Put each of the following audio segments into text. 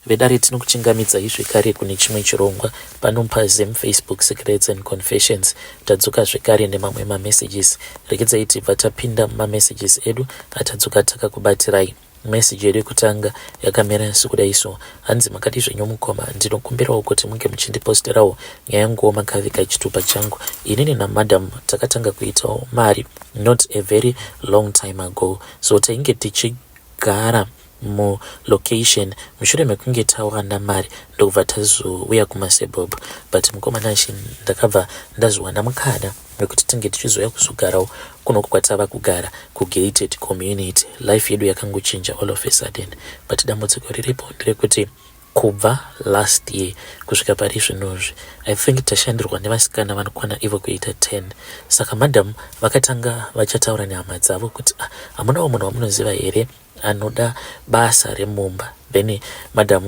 Vedare tinokuchingamidzai zvekare kune chimwe chirongwa pano paZim Facebook Secrets and Confessions. Tadzoka zvekare nemamwe mamessages. Regedzai tibva tapinda mumamessages edu atadzoka takakubatirai. Message yedu yekutanga yakamira sekudai so. Hanzi makadii zvenyu mukoma, ndinokumbirawo kuti munge muchindiposterawo nyaya yanguwo makaviga chitupa changu. Inini namadam takatanga kuitawo mari not a very long time ago. So tainge tichigara mulocation mushure mekunge tawana mari ndokubva tazouya kumasebhobho but mukoma Nashe ndakabva ndazowana mukana wekuti tinge tichizouya kuzogarawo kunoku kwatava kugara kugated community. Life yedu yakangochinja all of a sudden but dambudziko riripo nderekuti kubva last year kusvika pari zvinozvi I think tashandirwa nevasikana vanokwana ivo kuita 10. Saka madam vakatanga vachataura nehama dzavo kuti ah, hamunawo munhu wamunoziva here anoda basa remumba. Then madam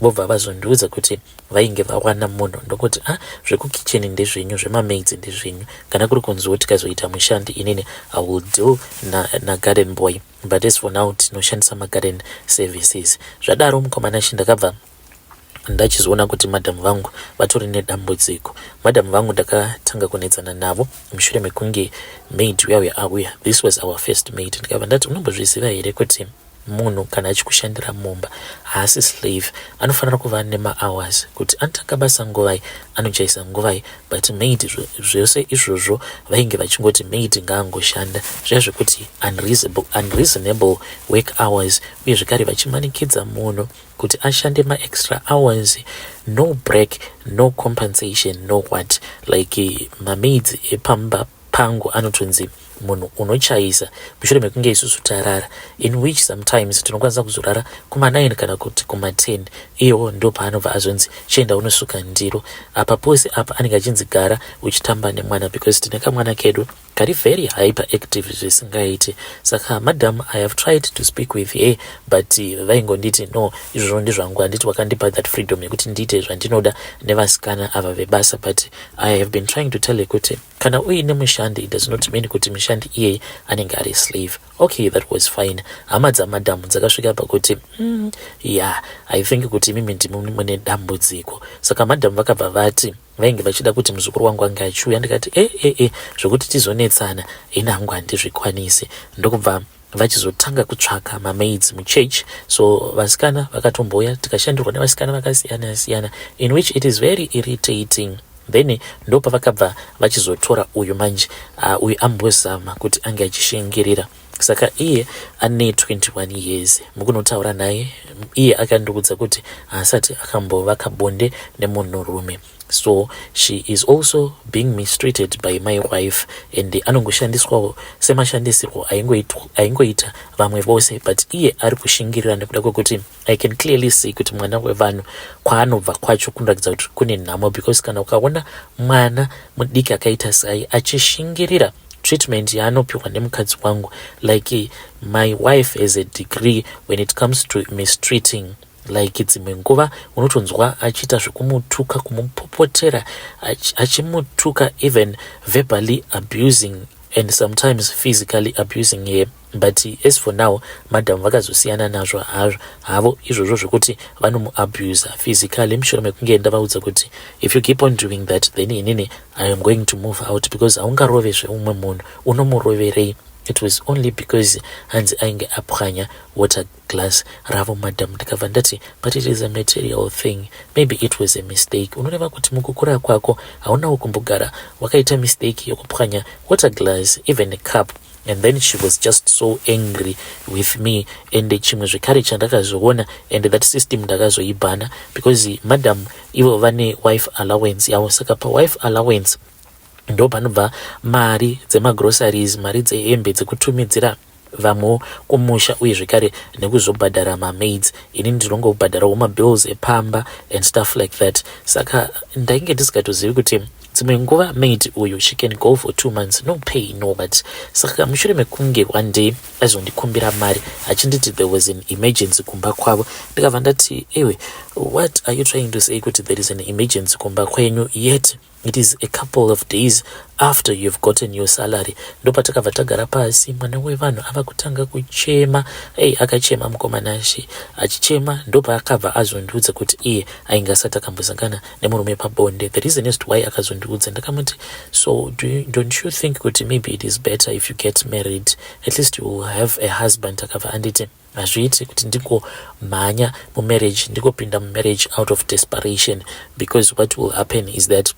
vobva vazondiudza kuti vainge vawana munhu ndokuti ah, zvekukicheni ndezvenyu, zvemamaids ndezvenyu, kana kuri kunziwo tikazoita mushandi inini I will deal nagarden na boy, but as for now tinoshandisa magarden services. Zvadaro mukoma Nashe ndakabva ndachizoona kuti madhamu vangu vatori nedambudziko. Madhamu vangu ndakatanga kunetsana navo mushure mekunge maid uya uya auya. This was our first maid. Ndikabva ndati unombozviziva here kuti munhu kana achikushandira mumba haasi slave, anofanira kuva nemahours kuti anotanga basa nguvai, anochaisa nguvai. But maid zvose izvozvo vainge vachingoti maid ngaangoshanda zviya zvekuti unreasonable work hours, uye zvekare vachimanikidza munhu kuti ashande maextra hours, no break, no compensation, no what. Like mamaids epamba pangu anotonzi munhu unochaisa mushure mekunge isusu tarara, in which sometimes tinokwanisa kuzorara kuma9 kana kuti kuma10. Iyewo ndo paanobva azonzi chienda unosuka ndiro. Apa pose apa anenge achinzi gara uchitamba nemwana because tine kamwana kedu kari very hyperactive zvisingaiti. Saka madam, I have tried to speak with her but vaingonditi no, izvozvo ndezvangu, handiti wakandipa that freedom yekuti ndiite zvandinoda nevasikana ava vebasa. But I have been trying to tell her kuti kana uine mushandi, it does not mean kuti mushandi iyeye anenge ari slave. Okay, that was fine. Hama dzamadhamu dzakasvika pakuti yeah, I think kuti imimi ndimi mune dambudziko. Saka madhamu vakabva vati vainge vachida kuti muzukuru wangu ange achiuya. Ndikati e e e, zvokuti tizonetsana ini hangu handizvikwanisi. Ndokubva vachizotanga kutsvaka mamaids muchurch. So vasikana vakatombouya, tikashandirwa nevasikana vakasiyana siyana, in which it is very irritating. Then ndopavakabva vachizotora uyu manje. Uyu ambozama kuti ange achishingirira. Saka iye ane 21 years. Mukunotaura naye iye akandiudza kuti haasati akambovaka bonde nemunhurume. So she is also being mistreated by my wife and anongoshandiswawo semashandisirwo aingoita vamwe vose, but iye ari kushingirira nekuda kwekuti I can clearly see kuti mwana wevanhu kwaanobva kwacho kunoratidza kuti kune nhamo, because kana ukaona mwana mudiki akaita sai achishingirira treatment yaanopiwa nemukadzi wangu, like my wife has a degree when it comes to mistreating. Like dzimwe nguva unotonzwa achiita zvekumutuka, kumupopotera, achimutuka, even verbally abusing and sometimes physically abusing her. But as for now madam vakazosiyana nazvo hazvo havo izvozvo zvekuti vanomuabusa physically, mushure mekunge ndavaudza kuti if you keep on doing that, then inini I am going to move out, because haungarove zveumwe munhu, unomuroverei? It was only because hanzi ainge apwanya water glass ravo madam. Ndikabva ndati but it is a material thing, maybe it was a mistake. Unoreva kuti mukukura kwako haunawo kumbogara wakaita mistake yekupwanya water glass, even a cup? And then she was just so angry with me. And chimwe zvekare chandakazoona, and that system ndakazoibhana, because madam ivo vane wife allowance yavo. Saka pawife allowance ndo panobva mari dzemagroceries, mari dzehembe dzekutumidzira vamwewo kumusha, uye zvekare nekuzobhadhara mamaids. Ini ndinongobhadharawo mabills epamba and stuff like that. Saka ndainge ndisingatozivi kuti dzimwe nguva maid uyu, she can go for 2 months, no pay, no what. Saka mushure mekunge one day azondikumbira mari achinditi there was an emergency kumba kwavo, ndikabva ndati, "Ewe, what are you trying to say kuti there is an emergency kumba kwenyu yet It is a couple of days after you've gotten your salary. Ndopatakabva tagara pasi, mwana wevanhu ava kutanga kuchema. Ei, akachema mukomanashe achichema. Ndopaakabva azondiudza kuti iye ainge asati akambosangana nemurume pabonde. The reason is why akazondiudza, ndakamuti, "So don't you think kuti maybe it is better if you get married? At least you will have a husband." Akabva anditi, "Hazviiti kuti ndingomhanya mumarriage, ndingopinda mumarriage out of desperation, because what will happen is that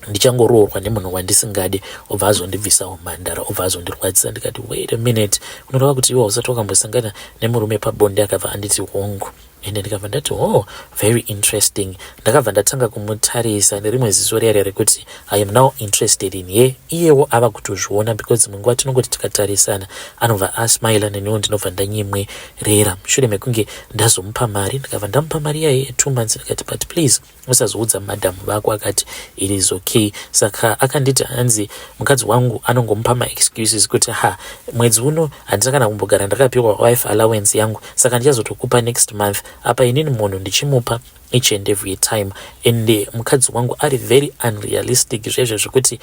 ndichangoroorwa nemunhu wandisingadi, obva azondibvisa umhandara, obva azondirwadzisa." Ndikati, "Wait a minute, unoreva kuti iwe usati wakambosangana nemurume pabonde?" Akabva anditi, "Hongu." Ende ndikabva ndati, "Oh, very interesting." Ndakabva ndatanga kumutarisa nerimwe ziso riya rekuti I am now interested in ye. Iyewo ava kutozviona, because dzimwe nguva tinongoti tikatarisana, anobva asmaila, neniwo ndinobva ndanyemwerera. Mushure mekunge ndazomupa mari, ndikabva ndamupa mari yaye ye2 months. Ndikati, "But please usazoudza madhamu vako." Akati, "It is okay." Saka akanditi hanzi mukadzi wangu anongomupa maexcuses kuti, "Ha, mwedzi uno handina kana kumbogara ndakapiwa wife allowance yangu, saka ndichazotokupa next month." Apa inini munhu ndichimupa each and every time. And mukadzi wangu ari very unrealistic zvezvo, zvekuti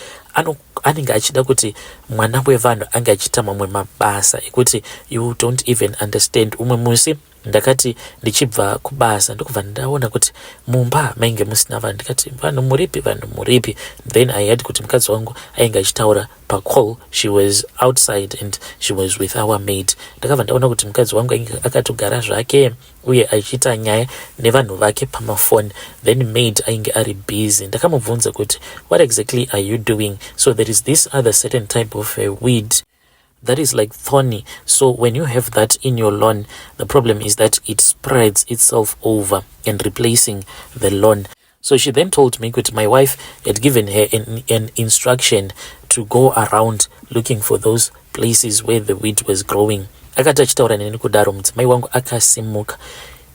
anenge achida kuti mwana wevanhu ange achiita mamwe mabasa ekuti you don't even understand. Umwe musi ndakati ndichibva kubasa, ndokubva ndaona kuti mumba mainge musina vanhu. Ndikati, "Vanhu muripi? Vanhu muripi?" Then I had kuti mukadzi wangu ainge achitaura pacall. She was outside and she was with our maid. Ndakabva ndaona kuti mukadzi wangu ainge akatogara zvake uye achiita nyaya nevanhu vake pamafoni, then maid ainge ari busy. Ndakamubvunza kuti, "What exactly are you doing?" So there is this other certain type of weed that is like thorny. So when you have that in your lawn, the problem is that it spreads itself over and replacing the lawn. So she then told me that my wife had given her an instruction to go around looking for those places where the weed was growing. Akati achitaura neni kudaro, mudzimai wangu akasimuka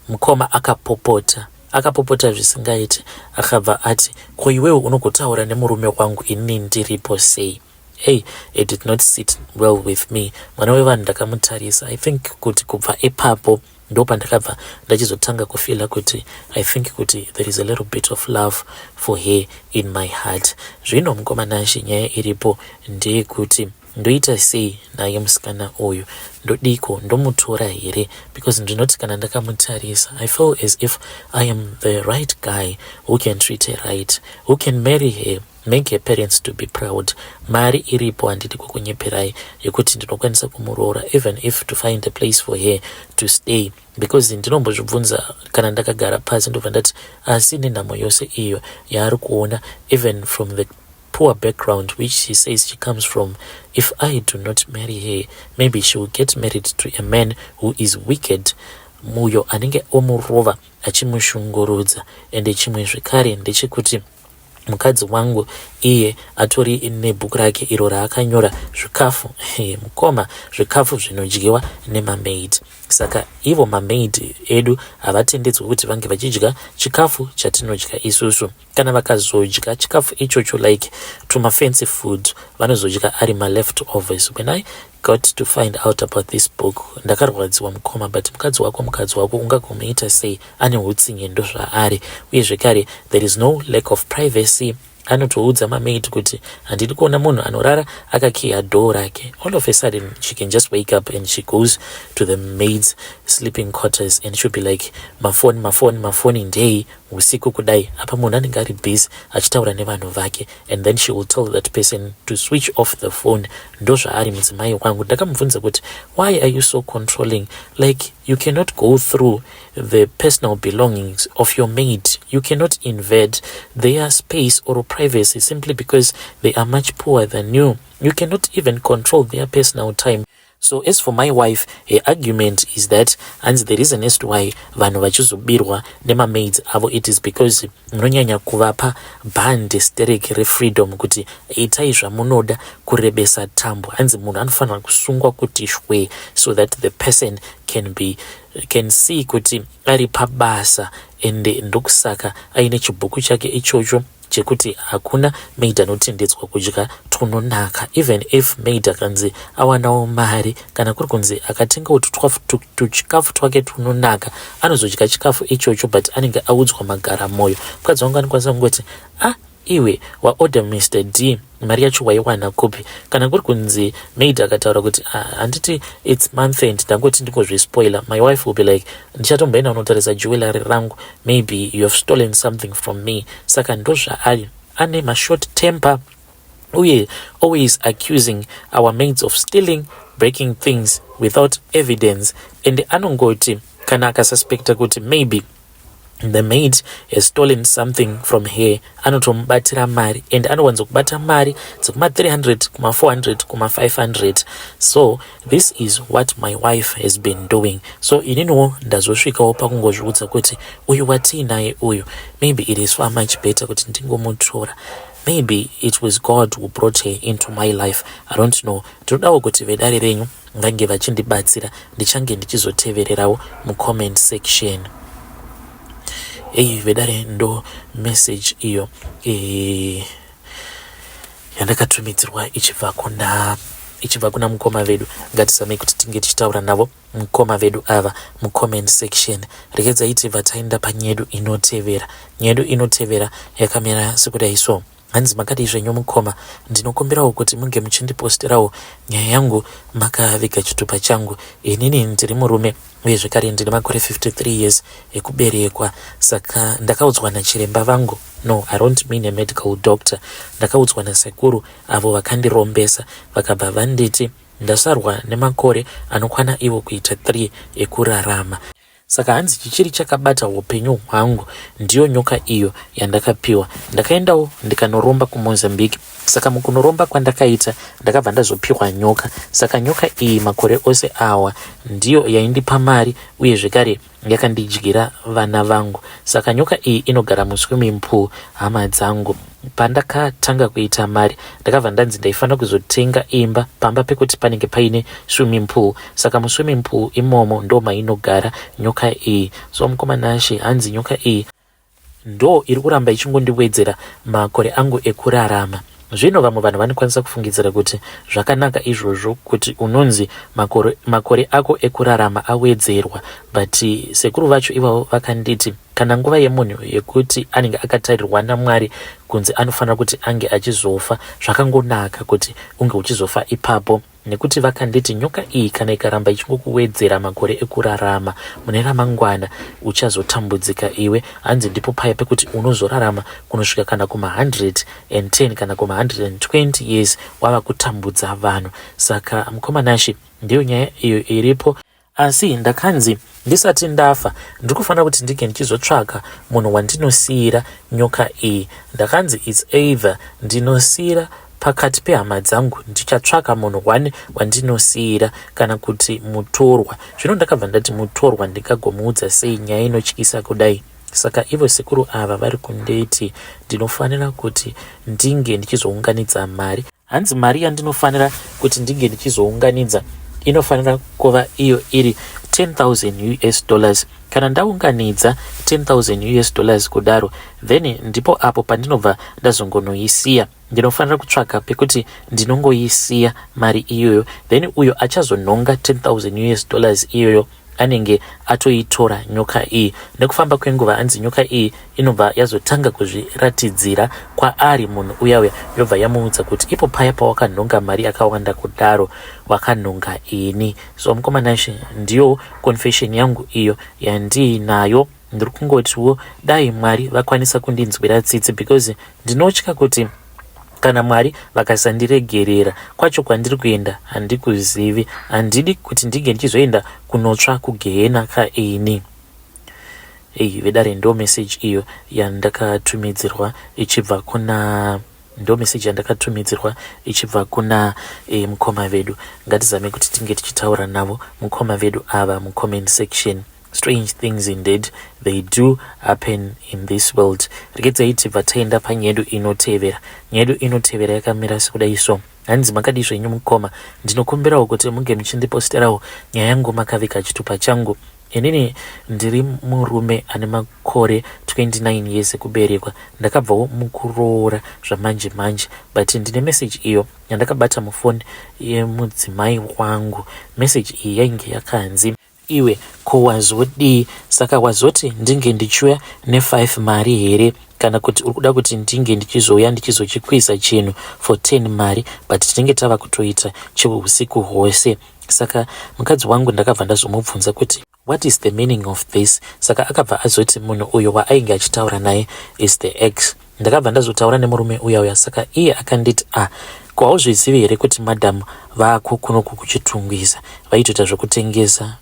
mukoma, akapopota, akapopota zvisingaiti. Akabva ati, "Ko iwewe unogotaura nemurume wangu inini ndiripo sei?" Hey, it did not sit well with me. Mwana wevanhu ndakamutarisa. I think kuti kubva ipapo ndo pandakabva ndachizotanga kufeela kuti I think kuti there is a little bit of love for her in my heart. Zvino mukomanashi, nyaya iripo ndeyekuti ndoita sei naye musikana uyu? Ndodiko? Ndomutora here? Because ndinoti kana ndakamutarisa, I feel as if I am the right guy who can treat her right, who can marry her, make her parents to be proud. Mari iripo, handidi kukunyeperai, yekuti ndinokwanisa kumuroora, even if to find a place for her to stay, because ndinombozvibvunza kana ndakagara pasi, ndobva ndati, asi nenhamo yose iyo yaari kuona, even from the poor background which she says she comes from, if I do not marry her, maybe she will get married to a man who is wicked, muyo anenge omurova achimushungurudza. Ende chimwe zvekare ndechekuti mukadzi wangu iye atori nebhuku rake iro raakanyora zvikafu, mukoma, zvikafu zvinodyiwa nemamaid. Saka ivo mamaid edu havatendedzwi kuti vange vachidya chikafu chatinodya isusu. Kana vakazodya chikafu ichocho, like tumafancy food, vanozodya ari maleftovers. When I got to find out about this book, ndakarwadziwa mukoma. But mukadzi wako, mukadzi wako, ungagomuita sei? Ane utsinye, ndozvaari. Uye zvekare there is no lack of privacy. Anotoudza mamaid kuti, "Handidi kuona munhu anorara akakiya door rake." All of a sudden she can just wake up and she goes to the maids' sleeping quarters and she'll be like, "Mafoni, mafoni, mafoni ndei usiku kudai?" Apa munhu anenge ari busy achitaura nevanhu vake, and then she will tell that person to switch off the phone. Ndozvaari mudzimai wangu. Ndakamubvunza kuti, "Why are you so controlling? Like, you cannot go through the personal belongings of your maid. You cannot invade their space or privacy simply because they are much poorer than you. You cannot even control their personal time." So as for my wife, her argument is that hanzi the reason as to why vanhu vachizobirwa nemamaids avo, it is because munonyanya kuvapa bhandi sterek refreedom kuti itai zvamunoda, kurebesa tambo. Hanzi munhu anofanira kusungwa kuti shwe so that the person can see kuti ari pabasa. Ende ndokusaka aine chibhuku chake ichocho chekuti hakuna maid anotendedzwa kudya tunonaka. Even if maid akanzi awanawo mari, kana kuri kunzi akatengawo tuchikafu twake tunonaka, anozodya chikafu ichocho, but anenge audzwa magara mwoyo. Mukadzi wangu anokwanisa kungoti, "Ah, Iwe waorder Mr D mari yacho waiwana kupi? Kana kuri kunzi maid akataura kuti ah, handiti it's month end, ndangoti ndingozvispoiler, my wife will be like, ndichatomboenda unotarisa jewellery rangu, maybe you have stolen something from me. Saka ndozvaari, ane mashort temper uye always accusing our maids of stealing, breaking things without evidence. And anongoti kana akasuspecta kuti maybe the maid has stolen something from her, anotomubatira mari, and anowanzokubata mari dzekuma300, kuma400, kuma500. So this is what my wife has been doing. So ininiwo ndazosvikawo pakungozviudza kuti uyu watiinaye uyu, maybe it is far much better kuti ndingomutora. Maybe it was God who brought her into my life, I don't know. Ndinodawo kuti vedare renyu vange vachindibatsira. Ndichange ndichizotevererawo mucomment section. Ei vedare, ndo message iyo yandakatumidzirwa ichibva kuna mukoma vedu. Ngatizamei kuti tinge tichitaura navo mukoma vedu ava mucomment section. Regedzai tibva taenda panyedu inotevera. Nyedu inotevera yakamira sekudai so. Hanzi, makadii zvenyu mukoma? Ndinokumbirawo kuti munge muchindiposterawo nyaya yangu makaviga chitupa changu. Inini ndiri murume uye zvekare ndine makore 53 years ekuberekwa. Saka ndakaudzwa nachiremba vangu, no, I don't mean a medical doctor, ndakaudzwa nasekuru avo vakandirombesa, vakabva vanditi ndasarwa nemakore anokwana ivo kuita 3 ekurarama. Saka hanzi chichiri chakabata upenyu hwangu ndiyo nyoka iyo yandakapiwa. Ndakaendawo ndikanoromba kuMozambique. Saka mukunoromba kwandakaita ndakabva ndazopiwa nyoka. Saka nyoka iyi makore ose awa ndiyo yaindipa mari uye zvekare yakandidyira vana vangu. Saka nyoka iyi inogara muswimming pool, hama dzangu. Pandakatanga kuita mari ndakabva ndanzi ndaifanira kuzotenga imba pamba pekuti panenge paine swimming pool. Saka muswimming pool imomo ndo mainogara nyoka iyi. So mukoma Nashe, hanzi nyoka iyi ndo iri kuramba ichingondiwedzera makore angu ekurarama. Zvino vamwe vanhu vanokwanisa kufungidzira kuti zvakanaka izvozvo kuti unonzi makore ako ekurarama awedzerwa, but sekuru vacho ivavo vakanditi kana nguva yemunhu yekuti anenge akatarirwa naMwari kunzi anofanira kuti ange achizofa, zvakangonaka kuti unge uchizofa ipapo, nekuti vakanditi nyoka iyi kana ikaramba ichingokuwedzera makore ekurarama, mune ramangwana uchazotambudzika iwe. Hanzi ndipo paya pekuti unozorarama kunosvika kana kuma110 kana kuma120 years wava kutambudza vanhu. Saka mukoma Nashe, ndiyo nyaya iyo iripo. Asi ndakanzi ndisati ndafa ndiri kufanira kuti ndinge ndichizotsvaka munhu wandinosiyira nyoka iyi. Ndakanzi it's either ndinosiyira pakati pehama dzangu, ndichatsvaka munhu one wandinosiyira, kana kuti mutorwa. Zvino ndakabva ndati mutorwa ndingagomuudza sei nyaya inotyisa kudai? Saka ivo sekuru ava vari kunditi ndinofanira kuti ndinge ndichizounganidza mari. Hanzi mari yandinofanira kuti ndinge ndichizounganidza inofanira kuva iyo iri 10,000 US dollars. Kana ndaunganidza 10,000 US dollars kudaro, then ndipo apo pandinobva ndazongonoisiya. Ndinofanira kutsvaka pekuti ndinongoisiya mari iyoyo, then uyo achazonhonga 10,000 US dollars iyoyo anenge atoitora nyoka iyi. Nekufamba kwenguva, hanzi nyoka iyi inobva yazotanga kuzviratidzira kwaari munhu uya uya, yobva yamuudza kuti ipo paya pawakanhonga mari yakawanda kudaro wakanhonga ini. So mukoma Nashe, ndiyo confession yangu iyo yandiinayo. Ndiri kungotiwo dai Mwari vakwanisa kundinzwira tsitsi, because ndinotya kuti kana Mwari vakasandiregerera, kwacho kwandiri kuenda handikuzivi. Handidi kuti ndinge ndichizoenda kunotsva kugehena kaini. Ei vedare, ndo message iyo yandakatumidzirwa ichibva kuna ndo message yandakatumidzirwa ichibva kuna mukoma vedu. Ngatizame kuti tinge tichitaura navo mukoma vedu ava mucomment section. Strange things indeed, they do happen in this world. Regedzai tibva taenda panyedu inotevera. Nyedu inotevera yakamira sekudai so. Hanzi, makadii zvenyu mukoma? Ndinokumbirawo kuti munge muchindiposterawo nyaya yangu makaviga chitupa changu. Inini ndiri murume ane makore 29 years ekuberekwa. Ndakabvawo mukuroora zvamanje manje, but ndine message iyo yandakabata mufoni yemudzimai wangu. Message iyi yainge yakanzi, Iwe ko wazodii? Saka wazoti ndinge ndichiuya ne5 mari here kana kuti uri kuda kuti ndinge ndichizouya ndichizochikwiza chinhu for 10 mari but tinenge tava kutoita cheusiku hwose. Saka mukadzi wangu ndakabva ndazomubvunza kuti what is the meaning of this? Saka akabva azoti munhu uyo waainge achitaura naye is the ex. Ndakabva ndazotaura nemurume uya uya saka iye akanditi ah ko hauzvizivi here kuti madhamu vako kunoku kuChitungwiza vaitoita zvekutengesa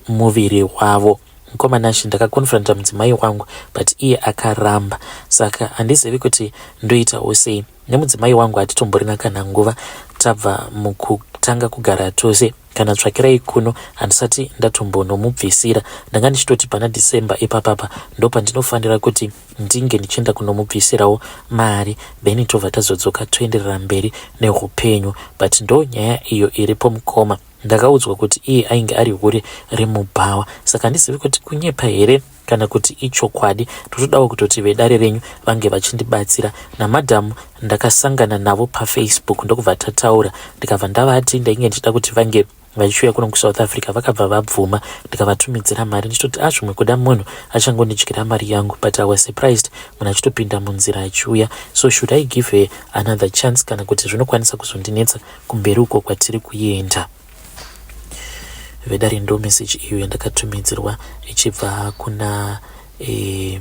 muviri wavo. Mukoma Nashe ndakaconfronta mudzimai wangu but iye akaramba saka handizivi kuti ndoitawo sei nemudzimai wangu hatitomborina kana nguva tabva mukutanga kugara tose kana tsvakirai kuno handisati ndatombonomubvisira ndanga ndichitoti pana December ipapapa ndopandinofanira kuti ndinge ndichienda kunomubvisirawo mari then tobva tazodzoka toenderera mberi neupenyu but ndo nyaya iyo iripo mukoma ndakaudzwa kuti iye ainge ari hure remubhawa saka handizivi kuti kunyepa here kana kuti ichokwadi totodawo kutoti vedare renyu vange vachindibatsira namadhamu ndakasangana navo paFacebook ndokubva tataura ndikabva ndavati ndainge ndichida kuti vange vachiuya kuno kuSouth Africa vakabva vabvuma ndikavatumidzira mari ndichitoti a zvimwe kuda munhu achangondidyira mari yangu but I was surprised munhu achitopinda munzira achiuya so should I give her another chance kana kuti zvinokwanisa kuzondinetsa kumberi uko kwatiri kuenda vedare ndo message iyo yandakatumidzirwa ichibva kuna e,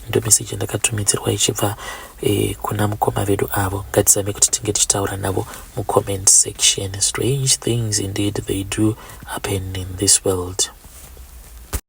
ndo message yandakatumidzirwa ichibva e, kuna mukoma vedu avo ngatizame kuti tinge tichitaura navo mucomment section strange things indeed they do happen in this world.